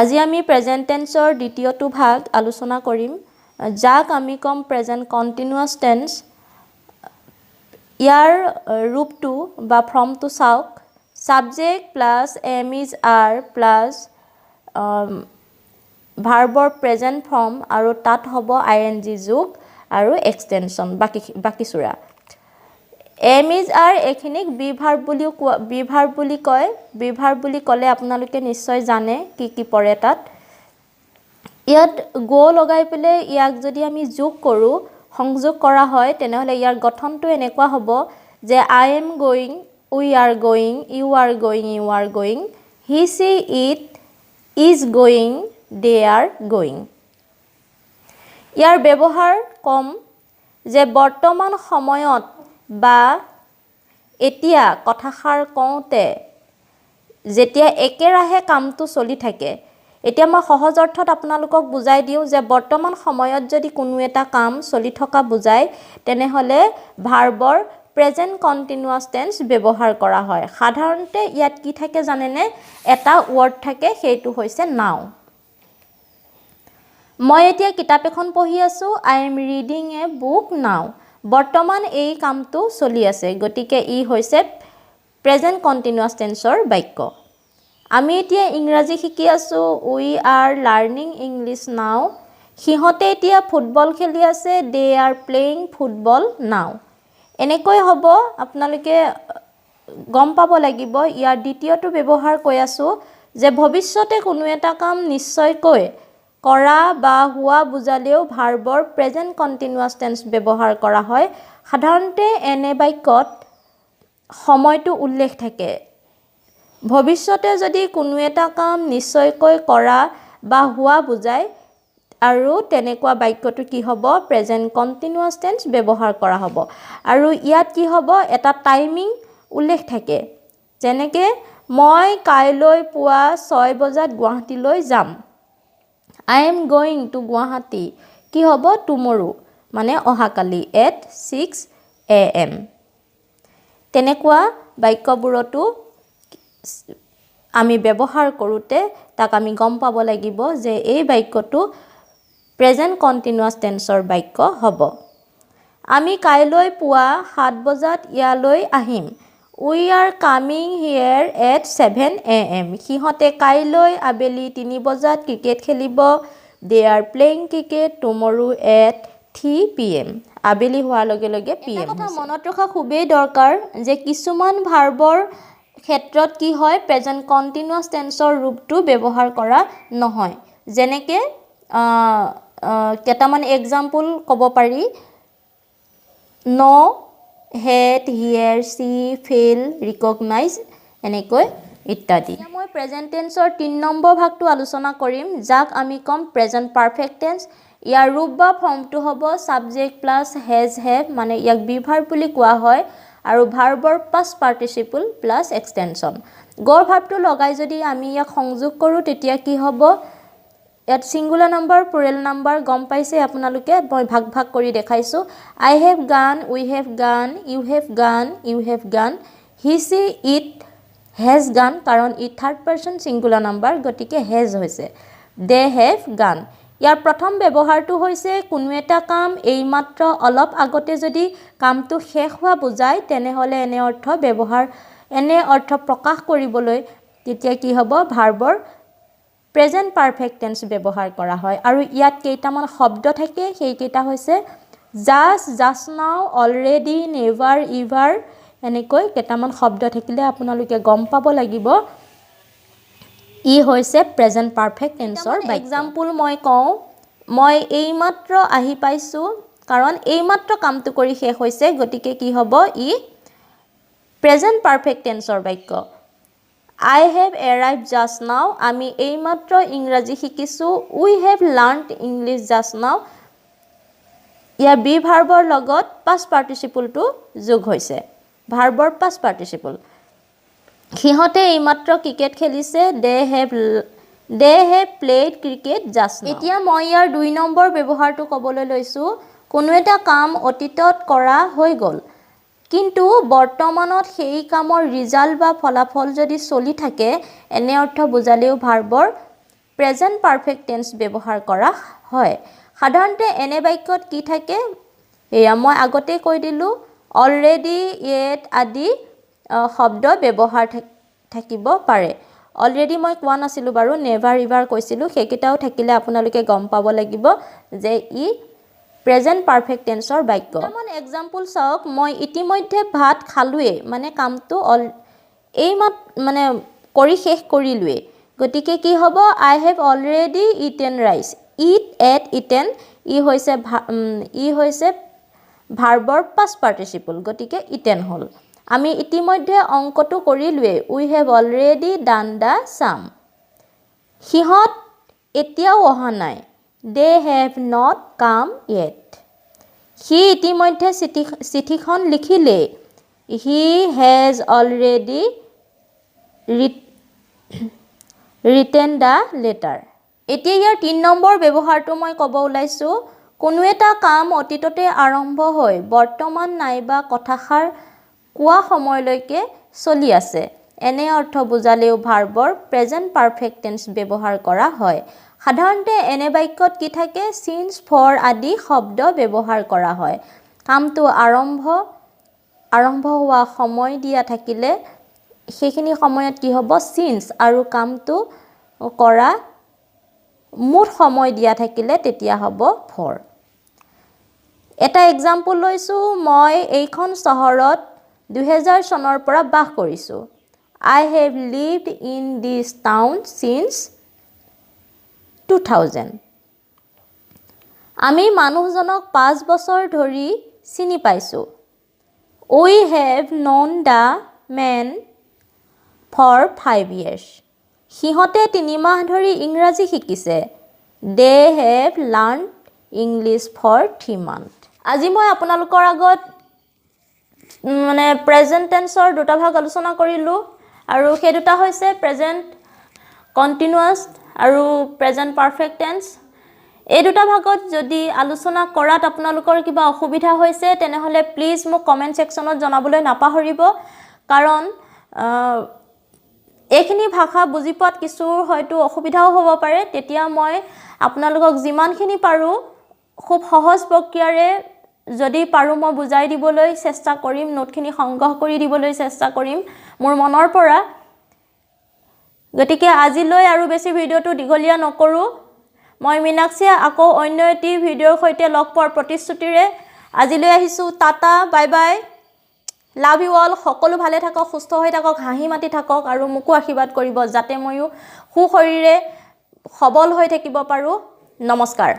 আজি আমি প্ৰেজেণ্ট টেন্সৰ দ্বিতীয়টো ভাগ আলোচনা কৰিম, যাক আমি ক'ম প্ৰেজেণ্ট কণ্টিনিউৱাছ টেন্স। ইয়াৰ ৰূপটো বা ফৰ্মটো চাওক: subject plus am, is, are plus ভাৰ্বৰ present form আৰু তাত হ'ব আই এন জি যোগ আৰু এক্সটেনশ্যন বাকী বাকীচোৰা। এম, is, R এইখিনিক বি ভাৰ্ব বুলিও কোৱা, বি ভাৰ্ব বুলি কয়। বি ভাৰ্ব বুলি ক'লে আপোনালোকে নিশ্চয় জানে কি কি পৰে তাত। ইয়াত গ' লগাই পেলাই ইয়াক যদি আমি যোগ কৰোঁ, সংযোগ কৰা হয়, তেনেহ'লে ইয়াৰ গঠনটো এনেকুৱা হ'ব যে I am going, we are going, you are going, you are going, he, she, it is going, they are going. ইয়াৰ ব্যৱহাৰ ক'ম যে বৰ্তমান সময়ত বা এতিয়া কথাষাৰ কওঁতে যেতিয়া একেৰাহে কামটো চলি থাকে। এতিয়া মই সহজ অৰ্থত আপোনালোকক বুজাই দিওঁ যে বৰ্তমান সময়ত যদি কোনো এটা কাম চলি থকা বুজায়, তেনেহ'লে ভাৰ্বৰ প্ৰেজেণ্ট কণ্টিনিউৱাছ টেন্স ব্যৱহাৰ কৰা হয়। সাধাৰণতে ইয়াত কি থাকে জানেনে? এটা ৱৰ্ড থাকে, সেইটো হৈছে নাও। মই এতিয়া কিতাপ এখন পঢ়ি আছোঁ। I am reading a book now. বৰ্তমান এই কামটো চলি আছে, গতিকে ই হৈছে প্ৰেজেণ্ট কণ্টিনিউৱাছ টেন্সৰ বাক্য। আমি এতিয়া ইংৰাজী শিকি আছোঁ। We are learning English now. সিহঁতে এতিয়া ফুটবল খেলি আছে। They are playing football now. এনেকৈ হ'ব, আপোনালোকে গম পাব লাগিব। ইয়াৰ দ্বিতীয়টো ব্যৱহাৰ কৈ আছোঁ যে ভৱিষ্যতে কোনো এটা কাম নিশ্চয়কৈ কৰা বা হোৱা বুজালেও ভাৰ্বৰ প্ৰেজেণ্ট কণ্টিনিউৱাছ টেন্স ব্যৱহাৰ কৰা হয়। সাধাৰণতে এনে বাক্যত সময়টো উল্লেখ থাকে। ভৱিষ্যতে যদি কোনো এটা কাম নিশ্চয়কৈ কৰা বা হোৱা বুজায় আৰু তেনেকুৱা বাক্যটো কি হ'ব? প্ৰেজেণ্ট কণ্টিনিউৱাছ টেন্স ব্যৱহাৰ কৰা হ'ব। আৰু ইয়াত কি হ'ব? এটা টাইমিং উল্লেখ থাকে, যেনেকৈ মই কাইলৈ পুৱা 6 বজাত গুৱাহাটীলৈ যাম। I am going to Guwahati, কি হ'ব, টুমৰো মানে অহাকালি, at 6 a.m. তেনেকুৱা বাক্যবোৰতো আমি ব্যৱহাৰ কৰোঁতে তাক আমি গম পাব লাগিব যে এই বাক্যটো প্ৰেজেণ্ট কণ্টিনিউৱাছ টেন্সৰ বাক্য হ'ব। আমি কাইলৈ পুৱা 7 বজাত ইয়ালৈ আহিম। We are coming here at 7 a.m. সিহঁতে কাইলৈ আবেলি 3 বজাত ক্ৰিকেট খেলিব। They are playing cricket tomorrow at 3 p.m. আবেলি হোৱাৰ লগে লগে পি এম। কথা মনত ৰখা খুবেই দৰকাৰ যে কিছুমান ভাৰ্বৰ ক্ষেত্ৰত কি হয়, প্ৰেজেণ্ট কণ্টিনিউৱাছ টেন্সৰ ৰূপটো ব্যৱহাৰ কৰা নহয়। যেনেকৈ কেইটামান এক্সাম্পল ক'ব পাৰি: know, hate, hear, see, feel, recognize, এনেকৈ ইত্যাদি। মই প্ৰেজেণ্ট টেন্সৰ 3 নম্বৰ ভাগটো আলোচনা কৰিম, যাক আমি ক'ম প্ৰেজেণ্ট পাৰফেক্ট টেন্স। ইয়াৰ ৰূপ বা ফৰ্মটো হ'ব ছাবজেক্ট প্লাছ হেজ, have, মানে ইয়াক বি ভাৰ্ব বুলি কোৱা হয়, আৰু ভাৰ্বৰ পাষ্ট পাৰ্টিচিপল প্লাছ এক্সটেনশ্যন। গ' ভাৰ্বটো লগাই যদি আমি ইয়াক সংযোগ কৰোঁ, তেতিয়া কি হ'ব? ইয়াত ছিংগুলাৰ নাম্বাৰ, প্লুৰেল নাম্বাৰ গম পাইছে আপোনালোকে। মই ভাগ ভাগ কৰি দেখাইছোঁ। I have gone, we have gone, you have gone, you have gone, he, she, it has gone, কাৰণ ই থাৰ্ড পাৰ্চন ছিংগুলাৰ নাম্বাৰ, গতিকে হেজ হৈছে। They have gone. ইয়াৰ প্ৰথম ব্যৱহাৰটো হৈছে কোনো এটা কাম এইমাত্ৰ অলপ আগতে যদি কামটো শেষ হোৱা বুজায়, তেনেহ'লে এনে অৰ্থ প্ৰকাশ কৰিবলৈ তেতিয়া কি হ'ব? ভাৰ্বৰ প্ৰেজেণ্ট পাৰফেক্ট টেন্স ব্যৱহাৰ কৰা হয়। আৰু ইয়াত কেইটামান শব্দ থাকে, সেইকেইটা হৈছে just, just now, already, never, ever, এনেকৈ কেইটামান শব্দ থাকিলে আপোনালোকে গম পাব লাগিব ই হৈছে প্ৰেজেণ্ট পাৰফেক্ট টেন্সৰ। এক্সাম্পল মই কওঁ, মই এইমাত্ৰ আহি পাইছোঁ, কাৰণ এইমাত্ৰ কামটো কৰি শেষ হৈছে, গতিকে কি হ'ব? ই প্ৰেজেণ্ট পাৰফেক্ট টেন্সৰ বাক্য। I have arrived just now. আমি এইমাত্ৰ ইংৰাজী শিকিছোঁ। We have learned English just now. Year B ভাৰ্বৰ লগত পাষ্ট পাৰ্টিচিপলটো যোগ হৈছে, ভাৰ্বৰ পাষ্ট পাৰ্টিচিপল। সিহঁতে এইমাত্ৰ ক্ৰিকেট খেলিছে। They have played cricket just. এতিয়া মই ইয়াৰ 2 নম্বৰ ব্যৱহাৰটো ক'বলৈ লৈছোঁ। কোনো এটা কাম অতীতত কৰা হৈ গ'ল, কিন্তু বৰ্তমানত সেই কামৰ ৰিজাল্ট বা ফলাফল যদি চলি থাকে, এনে অৰ্থ বুজালেও ভাৰ্বৰ প্ৰেজেণ্ট পাৰফেক্ট টেন্স ব্যৱহাৰ কৰা হয়। সাধাৰণতে এনে বাক্যত কি থাকে? এয়া মই আগতেই কৈ দিলোঁ, অলৰেডি, য়েট আদি শব্দ ব্যৱহাৰ থাকিব পাৰে। অলৰেডি মই কোৱা নাছিলোঁ বাৰু, নেভাৰ, ইভাৰ কৈছিলোঁ। সেইকেইটাও থাকিলে আপোনালোকে গম পাব লাগিব যে ই প্ৰেজেণ্ট পাৰফেক্ট টেন্সৰ বাক্য। কেইটামান এক্সাম্পল চাওক। মই ইতিমধ্যে ভাত খালোৱেই, মানে কামটো এই মাত মানে কৰি শেষ কৰিলোৱেই। গতিকে কি হ'ব? I have already eaten rice. Eat, ate, eaten, ই হৈছে ভাৰ্বৰ পাষ্ট পাৰ্টিচিপল, গতিকে ইটেন হ'ল। আমি ইতিমধ্যে অংকটো কৰিলোৱেই। We have already done the sum. সিহঁত এতিয়াও অহা নাই। They have not come yet. সি ইতিমধ্যে চিঠিখন লিখিলেই। He has already written the letter. এতিয়া ইয়াৰ 3 নম্বৰ ব্যৱহাৰটো মই ক'ব ওলাইছোঁ। কোনো এটা কাম অতীততে আৰম্ভ হৈ বৰ্তমান নাইবা কথাষাৰ কোৱা সময়লৈকে চলি আছে, এনে অৰ্থ বুজালেও ভাৰ্বৰ প্ৰেজেণ্ট পাৰফেক্ট টেন্স ব্যৱহাৰ কৰা হয়। সাধাৰণতে এনে বাক্যত কি থাকে? চিন্স, ফৰ আদি শব্দ ব্যৱহাৰ কৰা হয়। কামটো আৰম্ভ হোৱা সময় দিয়া থাকিলে সেইখিনি সময়ত কি হ'ব? চিন্স। আৰু কামটো কৰা মুঠ সময় দিয়া থাকিলে তেতিয়া হ'ব ফৰ। এটা এক্সাম্পল লৈছোঁ। মই এইখন চহৰত 2000 চনৰ পৰা বাস কৰিছোঁ। I have lived in this town since 2000. আমি মানুহজনক 5 বছৰ ধৰি চিনি পাইছোঁ। We have known the man for 5 years. সিহঁতে 3 মাহ ধৰি ইংৰাজী শিকিছে। They have learnt English for 3 month. আজি মই আপোনালোকৰ আগত মানে প্ৰেজেণ্ট টেন্সৰ দুটা ভাগ আলোচনা কৰিলোঁ আৰু সেই দুটা হৈছে প্ৰেজেণ্ট কণ্টিনিউৱাছ আৰু প্ৰেজেণ্ট পাৰফেক্ট টেন্স। এই দুটা ভাগত যদি আলোচনা কৰাত আপোনালোকৰ কিবা অসুবিধা হৈছে, তেনেহ'লে প্লিজ মোক কমেণ্ট ছেকশ্যনত জনাবলৈ নাপাহৰিব, কাৰণ এইখিনি ভাষা বুজি পোৱাত কিছু হয়তো অসুবিধাও হ'ব পাৰে। তেতিয়া মই আপোনালোকক যিমানখিনি পাৰোঁ, খুব সহজ প্ৰক্ৰিয়াৰে যদি পাৰোঁ, মই বুজাই দিবলৈ চেষ্টা কৰিম, নোটখিনি সংগ্ৰহ কৰি দিবলৈ চেষ্টা কৰিম মোৰ মনৰ পৰা। গতিকে আজিলৈ আৰু বেছি ভিডিঅ'টো দীঘলীয়া নকৰোঁ। মই মীনাক্ষীয়ে আকৌ অন্য এটি ভিডিঅ'ৰ সৈতে লগ পোৱাৰ প্ৰতিশ্ৰুতিৰে আজিলৈ আহিছোঁ। Tata, bye bye, love you all. সকলো ভালে থাকক, সুস্থ হৈ থাকক, হাঁহি মাতি থাকক আৰু মোকো আশীৰ্বাদ কৰিব যাতে ময়ো সুশৰীৰে সবল হৈ থাকিব পাৰোঁ। নমস্কাৰ।